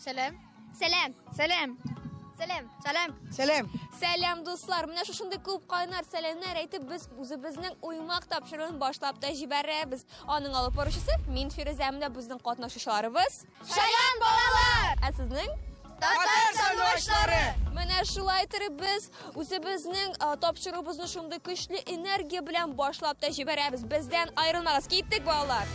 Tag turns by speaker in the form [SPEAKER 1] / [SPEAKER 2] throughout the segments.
[SPEAKER 1] Сәлам. Сәлам. Сәлам. Сәлам. Сәлам.
[SPEAKER 2] Сәлам.
[SPEAKER 3] Сәлам, дуслар! Менә шушындый күп кайнар сәламнәр әйтеп, без үзебезнең уймак тапшыруын башлап та җибәрәбез. Аның алып баручысы мин Фирүзә, менә безнең катнашучыларыбыз.
[SPEAKER 1] Шаян балалар!
[SPEAKER 3] Ә сезнең?
[SPEAKER 2] Татар сандугачлары!
[SPEAKER 3] Менә шулай итеп без үзебезнең тапшыруыбызны шундый көчле энергия белән башлап та җибәрәбез. Бездән аерылмагыз. Киттек, балалар!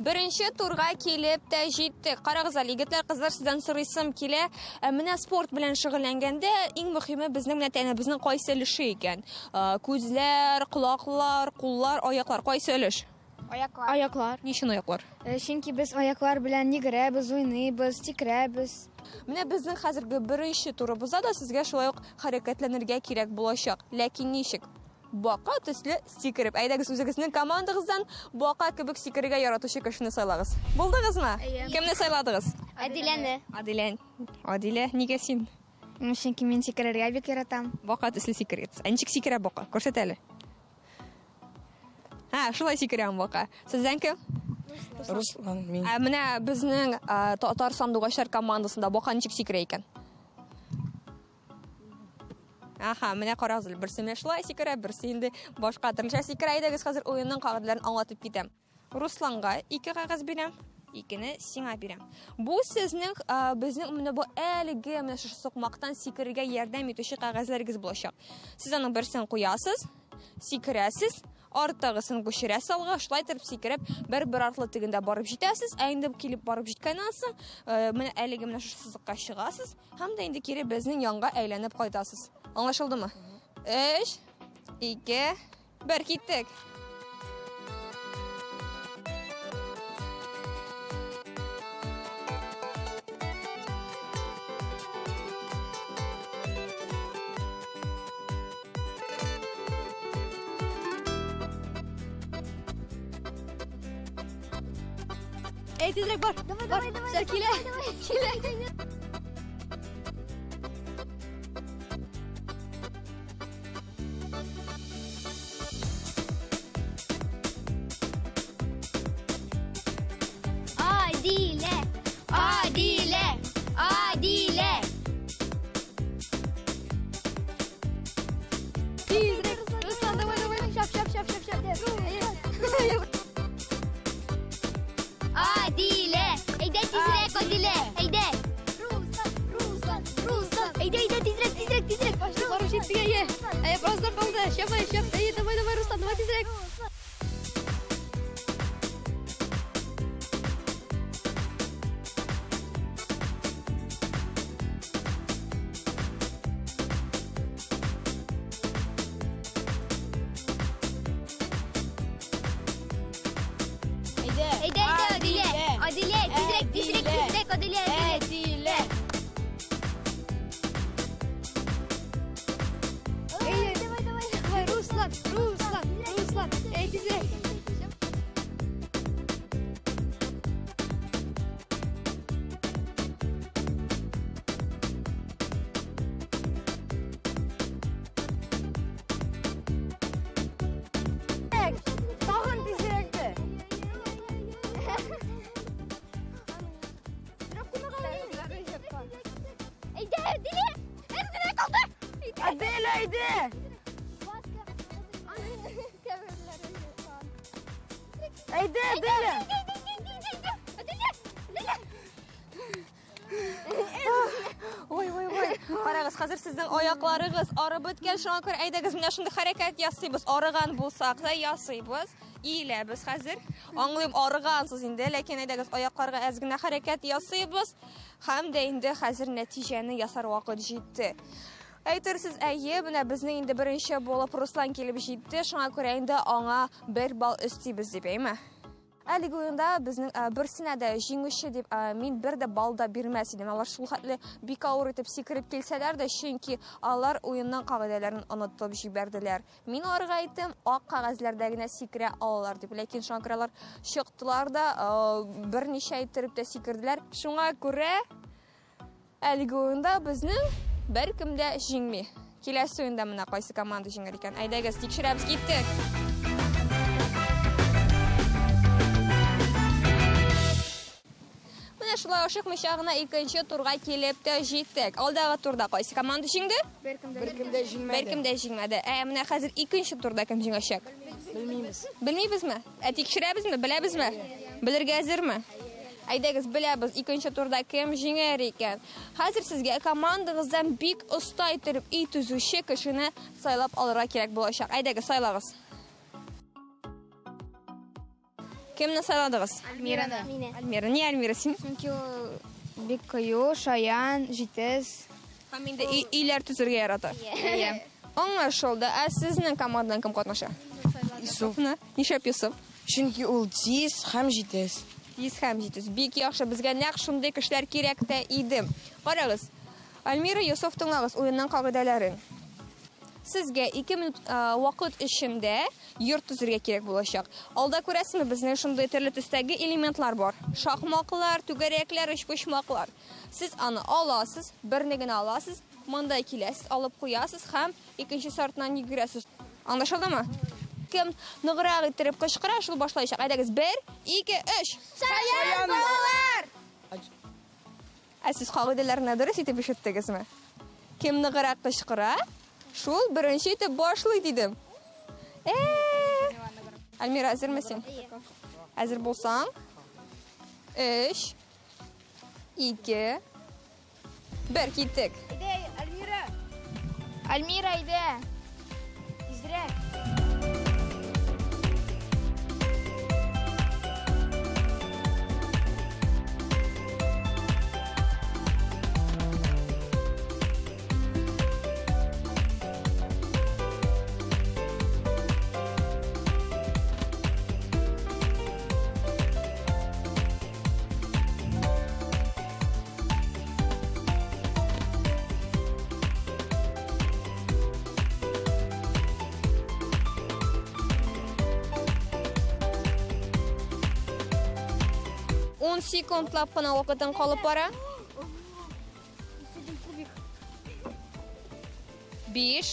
[SPEAKER 3] Беренче турга килеп тә җиттек. Карагыз әле, егетләр, кызлар, сездән сорыйсым килә. Ә менә спорт белән шөгыльләнгәндә иң мөһиме безнең менә тәнебезнең кайсы өлеше икән? Күзләр, колаклар, куллар, аяклар кайсы өлеш?
[SPEAKER 1] Аяклар. Аяклар.
[SPEAKER 3] Ни өчен аяклар?
[SPEAKER 1] Чөнки без аяклар белән йөгерәбез, уйныйбыз, сикерәбез.
[SPEAKER 3] Менә безнең хәзерге беренче турыбызда да сезгә шулай ук хәрәкәтләнергә кирәк булачак. Ләкин ничек? Бака төсле сикереп. Әйдәгез, үзегезнең командагыздан бака кебек сикерергә яратучы кешене сайлагыз. Булдыгызмы?
[SPEAKER 1] Әйе.
[SPEAKER 3] Кемне сайладыгыз?
[SPEAKER 1] Адиләне.
[SPEAKER 3] Адилә. Адилә, нигә син?
[SPEAKER 1] Чөнки мин сикерергә бик яратам.
[SPEAKER 3] Бака төсле сикерегез. Ә ничек сикерә бака? Күрсәт әле. Һа, шулай сикерәм бака. Сездән кем?
[SPEAKER 2] Руслан, мин.
[SPEAKER 3] Ә менә безнең татар сандугачлар командасында бака ничек сикерә икән? Аха, менә карагыз әле, берсе менә шулай сикерә, берсе инде башка төрлечә сикерә. Әйдәгез, хәзер уенның кагыйдәләрен аңлатып китәм. Русланга ике кәгазь бирәм, икене сиңа бирәм. Бу сезнең, безнең менә бу әлеге менә шушы сукмактан сикерергә ярдәм итүче кәгазьләрегез булачак. Сез аның берсен куясыз, сикерәсез, арттагысын күчерәсез алга, шулай итеп сикереп бер-бер артлы тегендә барып җитәсез, ә инде килеп барып җиткәннән соң, менә әлеге менә шушы сызыкка чыгасыз һәм дә инде кире безнең янга әйләнеп кайтасыз. Аңлашылдымы? 3 2 1 киттек.
[SPEAKER 1] Эй, тизрәк бар. Давай, давай, давай. Все, килә. Килә. Адилә! Адилә! Адилә! Тизрәк! Руслан, давай, давай, шап, шап, шап, шап, шап. Адилә! Әйдә тизрәк, Адилә! Әйдә! Руслан, Руслан, Руслан! Әйдә, әйдә, тизрәк, тизрәк, тизрәк!
[SPEAKER 4] Барып җиттек, әйе. Әйе, бераздан калды. Шәп, шәп. Әйе, давай, давай, Руслан, давай тизрәк.
[SPEAKER 1] Әйдә, әйдә, Адилә! Адилә, тизрәк, тизрәк, тизрәк, Адилә, Адилә!
[SPEAKER 4] Әйе, давай, давай, давай, Руслан, Руслан, Руслан. Әй, тизрәк.
[SPEAKER 1] Тагын тизрәк тә. Әйдә, Адилә! Әзерәк калды!
[SPEAKER 2] Аделя, әйдә! Әйдә, Аделя!
[SPEAKER 3] Ой, ой, ой. Карагыз, хәзер сезнең аякларыгыз арып беткән, шуңа күрә әйдәгез менә шундый хәрәкәт ясыйбыз. Арыган булсак та ясыйбыз. Иеләбез хәзер. Аңлыйм, арыгансыз инде, ләкин әйдәгез аякларга әз генә хәрәкәт ясыйбыз. Һәм дә инде хәзер нәтиҗәне ясар вакыт җитте. Әйтерсез, әйе, менә безнең инде беренче булып Руслан килеп җитте, шуңа күрә инде аңа бер балл өстибез дип, әйме? Әлеге уенда безнең берсенә дә җиңүче дип мин бер дә балл да бирмәс идем. Алар шул хәтле бик авыр итеп сикереп килсәләр дә, чөнки алар уенның кагыйдәләрен онытып җибәрделәр. Мин аларга әйттем, ак кәгазьләрдә генә сикерә алалар дип. Ләкин шуңа күрә алар чыктылар да, берничә иттереп тә сикерделәр. Шуңа күрә әлеге уенда безнең беркем дә җиңми. Киләсе уенда менә кайсы команда җиңәр икән. Әйдәгез, тикшерәбез, киттек. Менә шулай ашыкмыйча гына икенче турга килеп тә җиттек. Алдагы турда кайсы команда җиңде?
[SPEAKER 2] Беркем дә җиңмәде.
[SPEAKER 3] Беркем дә җиңмәде. Ә менә хәзер икенче турда кем җиңәчәк?
[SPEAKER 2] Белмибез.
[SPEAKER 3] Белмибезме? Ә тикшерәбезме? Беләбезме? Белергә әзерме? Әйдәгез, беләбез, икенче турда кем җиңәр икән. Хәзер сезгә командагыздан бик оста итеп өй төзүче кешене сайлап алырга кирәк булачак. Әйдәгез, сайлагыз. Кемне сайладыгыз?
[SPEAKER 4] Альмираны.
[SPEAKER 3] Альмира. Ни Альмира син?
[SPEAKER 4] Чөнки ул бик кыю, шаян, җитез.
[SPEAKER 3] Һәм инде өйләр төзергә ярата. Аңлашылды. Ә сезнең командадан кем катнаша?
[SPEAKER 2] Юсуф.
[SPEAKER 3] Нишләп Юсуф?
[SPEAKER 2] Чөнки ул тиз һәм җитез.
[SPEAKER 3] Тиз һәм җитез. Бик яхшы. Безгә нәкъ шундый кешеләр кирәк тә иде. Карагыз. Альмира, Юсуф, тыңлагыз уенның кагыйдәләрен. Сезгә 2 минут вакыт эчендә йорт төзергә кирәк булачак. Алда күрәсезме, безнең шундый төрле төстәге элементлар бар. Шакмаклар, түгәрәкләр, өчпочмаклар. Сез аны аласыз, берне генә аласыз, монда киләсез, алып куясыз һәм икенче сортыннан йөгерәсез. Аңлашылдымы? Кем ныграк иттереп кычкыра, шул башлаячак. Әйдәгез, 1, 2, 3.
[SPEAKER 1] Шаян балалар!
[SPEAKER 3] Ә сез кагыйдәләрне дөрес итеп ишеттегезме? Кем ныграк кычкыра, шул беренче итеп башлый дидем. Альмира, әзерме син? Әзер булсаң, 3, 2, 1, киттек.
[SPEAKER 4] Альмира! Альмира, әйдә! Тизрәк!
[SPEAKER 3] 10 секундлап кына вакытың калып бара. 5,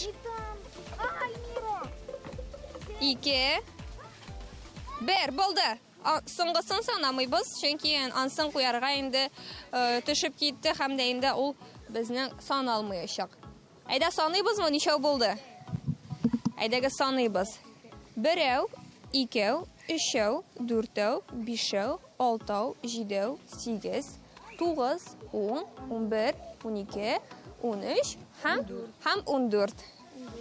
[SPEAKER 3] 2, 1, булды. Соңгысын санамыйбыз, чөнки ансын куярга инде төшеп китте һәм дә инде ул безнең саналмаячак. Әйдә саныйбызмы, ничәү булды? Әйдәгез саныйбыз. Берәү, икәү, өчәү, дүртәү, бишәү, алтау, җидәү, сигез, тугыз, ун, унбер, унике, унөч һәм ундүрт.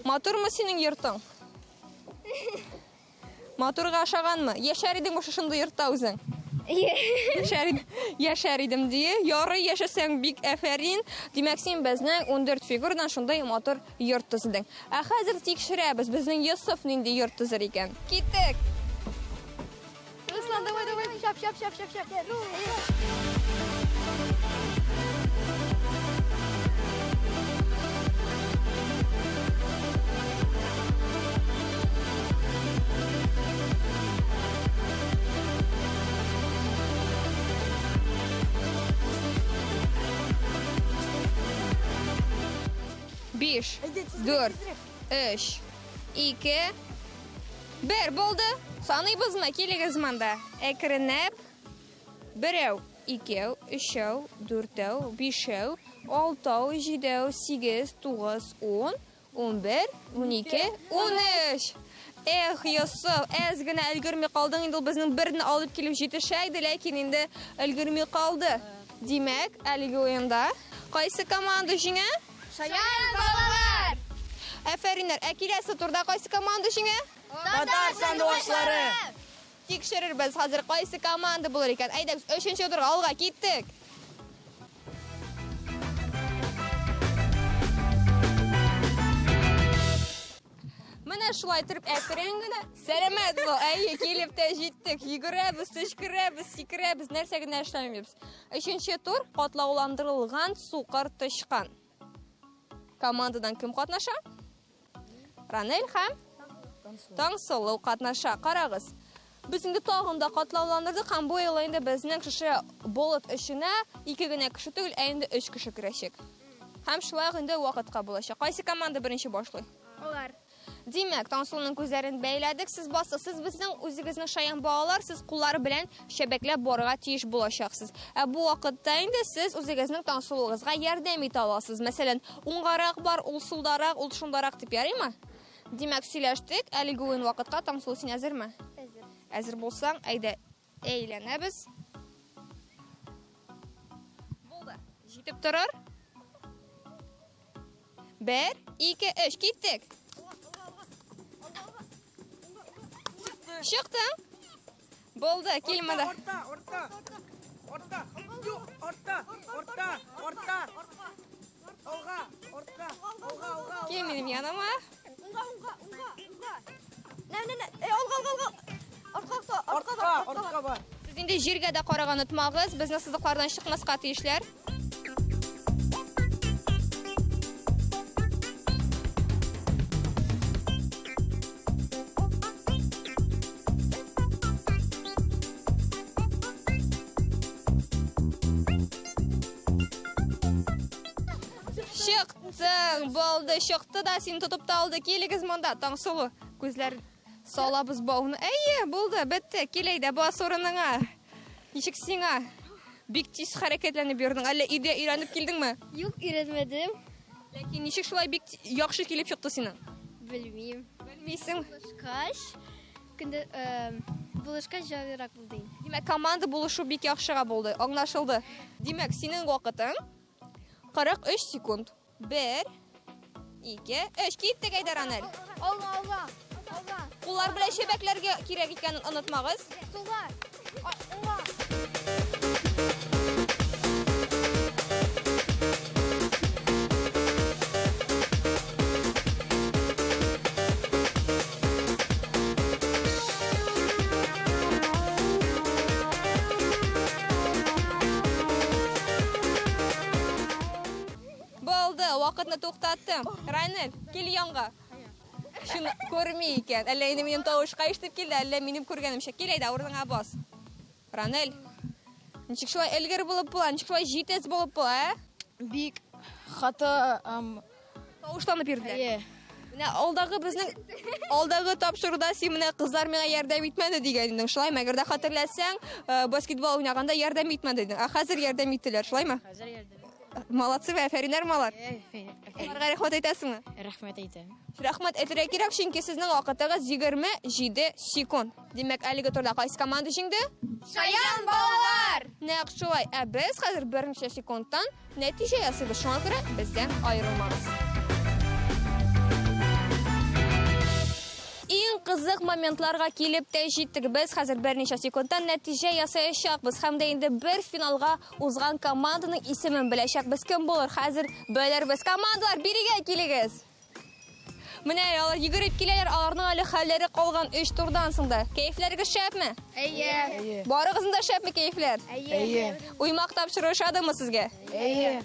[SPEAKER 3] Матурмы синең йортың? Матурга ошаганмы? Яшәр идеңме шушындый йортта үзең? Яшәр идем ди. Ярый, яшәсәң бик әфәрин. Димәк, син безнең 14 фигурадан шундый матур йорт төзедең. Ә хәзер тикшерәбез, безнең Йосыф нинди йорт төзер икән. Киттек.
[SPEAKER 4] Руслан, давай, давай, шап, шап, шап, шап, шап.
[SPEAKER 3] Биш, дүрт, өч, ике, бер булды. Саныйбызмы? Килегез монда. Әкренләп. Берәү, икәү, өчәү, дүртәү, бишәү, алтау, җидәү, сигез, тугыз, ун, унбер, унике, унөч. Эх, Йосыф, әз генә өлгерми калдың инде, ул безнең берне алып килеп җитешә иде, ләкин инде өлгерми калды. Димәк, әлеге уенда кайсы команда җиңә?
[SPEAKER 1] Шаян балалар!
[SPEAKER 3] Әфәриннәр, ә киләсе турда кайсы команда җиңә?
[SPEAKER 2] Татар сандугачлары!
[SPEAKER 3] Тикшерербез хәзер кайсы команда булыр икән. Әйдәгез, өченче турга алга киттек. Менә Менә шулай итеп әкрен генә сәламәт бул. Әйе, килеп тә җиттек. Йөгерәбез, төчкерәбез, сикерәбез, нәрсә генә эшләмибез. Өченче тур катлауландырылган сукыр тычкан. Командадан кем катнаша? Ранель һәм Таңсылу катнаша. Карагыз. Без инде тагын да катлауландырдык һәм бу юлы инде безнең шушы болыт эченә ике генә кеше түгел, ә инде өч кеше керәчәк. Һәм шулай ук инде вакытка булачак. Кайсы команда беренче башлый?
[SPEAKER 4] Алар.
[SPEAKER 3] Димәк, Таңсылуның күзләрен бәйләдек. Сез басыгыз. Сез безнең үзегезнең шаян балалар, сез куллары белән чәбәкләп барырга тиеш булачаксыз. Ә бу вакытта инде сез үзегезнең Таңсылуыгызга ярдәм итә аласыз. Мәсәлән, уңгарак бар, ул сулдарак, ул шундарак дип ярыймы? Димәк, сөйләштек. Әлеге уен вакытка Таңсылу син әзерме?
[SPEAKER 1] Әзер.
[SPEAKER 3] Әзер булсаң, әйдә, әйләнәбез. Булды. Җитеп торыр. Бер, ике, өч, киттек. Чыктың. Булды, кил монда.
[SPEAKER 2] Артта, артта. Артта. Юк, артта, артта, артта. Алга, артка, алга, алга.
[SPEAKER 3] Кил минем яныма.
[SPEAKER 4] Уңга, уңга, уңга, уңга. Нә, нә, нә. Эй, алга, алга, алга. Артка, артка,
[SPEAKER 2] Артка,
[SPEAKER 4] артка, артка.
[SPEAKER 2] артка бар.
[SPEAKER 3] Сез инде җиргә дә карарга онытмагыз, безнең сызыклардан чыкмаска тиешләр. Чыктың, булды, чыкты да сине тотып та алды. Килегез монда, Таңсылу. Күзләр салабыз бауны. Әйе, булды, бетте. Кил әйдә, бас урыныңа. Ничек сиңа? Бик тиз хәрәкәтләнеп йөрдең. Әллә өйдә өйрәнеп килдеңме?
[SPEAKER 1] Юк, өйрәнмәдем.
[SPEAKER 3] Ләкин ничек шулай бик яхшы килеп чыкты синең?
[SPEAKER 1] Белмим.
[SPEAKER 3] Белмисең.
[SPEAKER 1] Булышкач, көндә булышкач җайлырак булды инде.
[SPEAKER 3] Димәк, команда булышу бик яхшыга булды. Аңлашылды. Димәк, синең вакытың 43 секунд. 1 2 3 киттек, әйдә, Ранель.
[SPEAKER 4] Алга, алга. Алга.
[SPEAKER 3] Куллар белән чәбәкләргә кирәк икәнен онытмагыз.
[SPEAKER 4] Сулга. Уңга.
[SPEAKER 3] Булды, вакытны туктаттым. Ранель, кил янга. Шуны күрми икән. Әллә инде минем тавышка ишетеп килде, әллә минем күргәнемчә. Кил әйдә, урыныңа бас. Ранель, ничек шулай өлгер булып була, ничек шулай җитез булып була, ә?
[SPEAKER 2] Бик хата
[SPEAKER 3] Тавышланып йөрделәр.
[SPEAKER 2] Әйе.
[SPEAKER 3] Менә алдагы безнең алдагы тапшыруда син менә кызлар миңа ярдәм итмәде дигән идең, шулаймы? Әгәр дә хәтерләсәң, баскетбол уйнаганда ярдәм итмәде дидең. Ә хәзер ярдәм иттеләр, шулаймы?
[SPEAKER 2] Хәзер ярдәм.
[SPEAKER 3] Молодцы, афәриннәр малар. Аларга рәхмәт әйтәсеңме?
[SPEAKER 2] Рәхмәт әйтәм.
[SPEAKER 3] Рәхмәт әйтергә кирәк, чөнки сезнең вакытыгыз 27 секунд. Димәк, әлеге турда кайсы команда җиңде?
[SPEAKER 4] Шаян балалар!
[SPEAKER 3] Нәкъ шулай. Ә без хәзер берничә секундтан нәтиҗә ясыйбыз. Шуңа күрә бездән аерылмагыз. Иң кызык моментларга килеп тә җиттек. Без хәзер берничә секундтан нәтиҗә ясаячакбыз һәм дә инде бер финалга узган команданың исемен беләчәкбез. Кем булыр? Хәзер белербез. Командалар, бирегә килегез. Менә алар йөгереп киләләр, аларның әле хәлләре калган 3 турдан соң да. Кәефләрегез шәпме?
[SPEAKER 4] Әйе.
[SPEAKER 3] Барыгызның да шәпме кәефләр?
[SPEAKER 2] Әйе.
[SPEAKER 3] Уймак тапшыру ошадымы сезгә?
[SPEAKER 2] Әйе.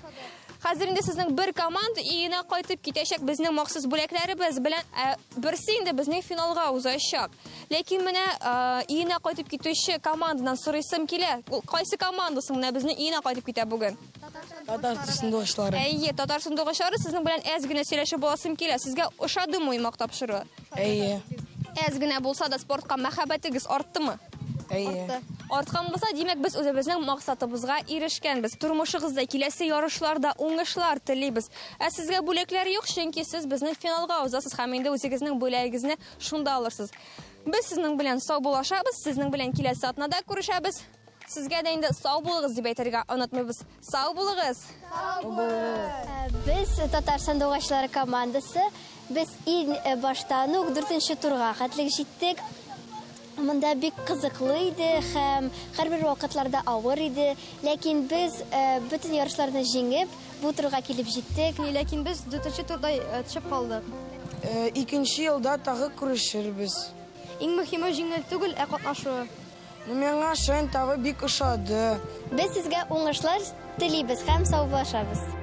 [SPEAKER 3] Хәзер инде сезнең бер команда өенә кайтып китәчәк безнең махсус бүләкләребез белән, ә берсе инде безнең финалга узачак. Ләкин менә өенә кайтып китүче командадан сорыйсым килә. Ул кайсы команда соң менә безнең өенә кайтып китә бүген?
[SPEAKER 2] Татар сандугачлары.
[SPEAKER 3] Әйе, татар сандугачлары, сезнең белән әз генә сөйләшеп буласым килә. Сезгә ошадымы уймак тапшыруы?
[SPEAKER 2] Әйе.
[SPEAKER 3] Әз генә булса да спортка мәхәббәтегез арттымы?
[SPEAKER 2] Әйе.
[SPEAKER 3] Арткан булса, димәк, без үзебезнең максатыбызга ирешкәнбез. Тормышыгызда киләсе ярышларда уңышлар телибез. Ә сезгә бүләкләр юк, чөнки сез безнең финалга узасыз һәм инде үзегезнең бүләгегезне шунда алырсыз. Без сезнең белән саубуллашабыз, сезнең белән киләсе атнада күрешәбез. Сезгә дә инде сау булыгыз дип әйтергә онытмыйбыз. Сау булыгыз!
[SPEAKER 1] Без татар сандугачлары командасы, без иң баштан ук 4нче турга хәтлек җиттек. Монда бик кызыклы иде һәм һәрбер вакытларда авыр иде, ләкин без бөтен ярышларны җиңеп, бу турга килеп җиттек.
[SPEAKER 4] Ләкин без дүртенче турда төшеп калдык.
[SPEAKER 2] Икенче елда тагы күрешербез.
[SPEAKER 4] Иң мөһиме җиңел түгел, ә катнашуы.
[SPEAKER 2] Миңа Шаян тавы бик ошады.
[SPEAKER 1] Без сезгә уңышлар телибез һәм саубуллашабыз.